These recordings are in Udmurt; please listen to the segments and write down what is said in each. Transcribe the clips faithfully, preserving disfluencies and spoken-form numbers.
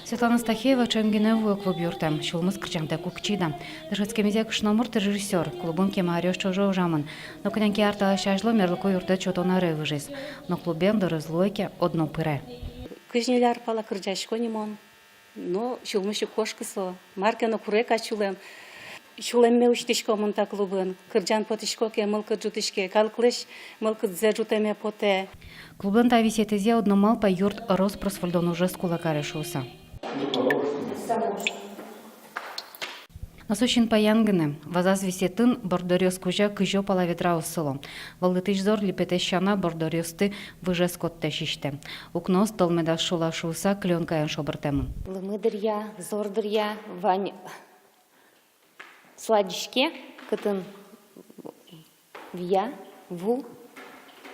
Светлана Стахеева ӵем гинэ вуэ клуб юртэ. Сюлмыз кырӟантэк уг чида. Дышетскемезъя кышномурт — режиссёр. Клубын кема аръёс ӵоже ужамын. Но кӧня ке ар талэсь азьло мерлыко юртэз сётон аре выжиз. Но клубен, дыр ӧз луэ ке, одно пыре. Кызь ньыль ар пала кырӟасько ни мон. Но сюлмысь уг кошкы со. Мар ке но куре кадь сюлэм. Сюлэмме усьтӥсько мон та клубын. Кырӟан потӥсько ке, мылкыд ӝутӥське. Калыклэсь мылкыдзэ ӝутэме потэ. Клублэн та висъетэзъя одно малпа: юрт рос-прос выльдон ужез кулэ каре шуыса. Но со синпаян гинэ. Вазаз висъетын борддоръёс кузя кызь пала ведраос сыло. Вӧлдытӥсь зор липетэз сяна борддоръёсты выжез коттэ, сисьтэ. Укноос тӧл медаз шула шуыса клеёнкаен шобыртэмын. Лымы дыръя, зор дыръя вань со адӟиське, кытын вия ву.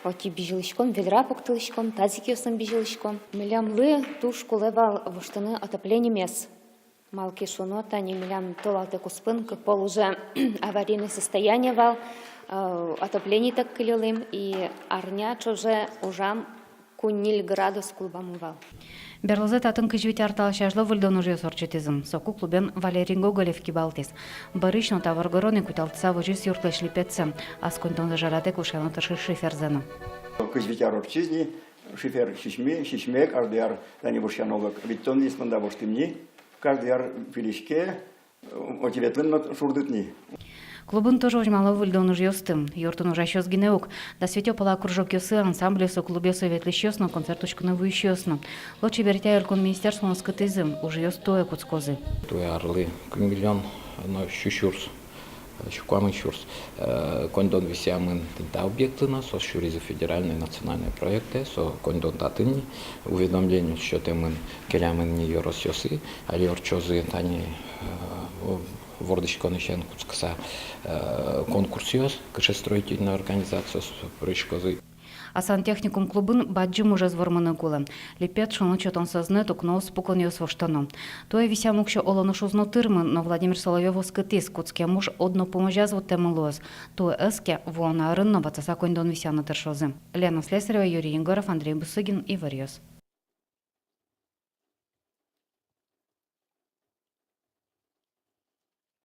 Отӥ бызьылӥськом, ведра пуктылӥськом, тазикъёсын бызьылӥськом. Милемлы туж кулэ вал воштыны отоплениемес. Малы ке шуоно, тани милям толалтэ куспын кык пол уже аварийной состояние вал, э, отоплениетэк кыльылӥм, и арня ӵоже ужам куинь-ньыль градус клубамы вал. Берлозэ татын кызь вить ар талэсь азьло выльдон ужъёс ортчытӥзы. Соку клубен Валерий Гоголев кивалтӥз. Бӧрысь но та воргорон ик утялтыса возиз юртлэсь липетсэ. Ас коньдонзэ жаратэк вошъяны тыршиз шиферзэ но. Кызь вить ар ортчиз ни, шифер сисьмы, сисьме, каждый ар тани вошъяно лык. Витьтон витьтон да воштӥм ни, каждый ар пилиське, отӥ ветлыны но шурдыт ни. Клубын туж возьмало выльдон ужъёсты. Юртын ужасьёс гинэ уг, дас вить пала кружокъёсы, ансамбльёсы, клубъёсы ветлӥсьёс но, концерт учкыны вуисьёс но. Лулчеберетъя элькун министерствоын оскытӥзы: ужъёс туэ кутскозы. Туэ арлы куинь миллион но сю сюрс, сю куамын сюрс, э, коньдон висъямын тӥни та объектлы но. Соос сюризы федеральной, национальной проектэ, со коньдон татын ни. Уведомлениос сётэмын, келямын ни ёросъёсы. Али ортчозы тани, э, вордӥськонысен кутскыса, э, конкурсъёс, кыӵе строительной организациос пыриськозы. А сантехникум клубын бадӟым ужез вормыны кулэ. Липет шуныт сётон сӧзнэт, укноос, пуконъёс воштоно. Туэ висъям уксё оло нош уз но тырмы, но Владимир Соловьёв оскытӥз: кутскем уж одно пумозяз вуттэмын луоз. Туэ ӧз ке, вуоно арын но ватсаса коньдон висъяны тыршозы. Лена Слесарева, Юрий Егоров, Андрей Бусыгин, «Иворъёс».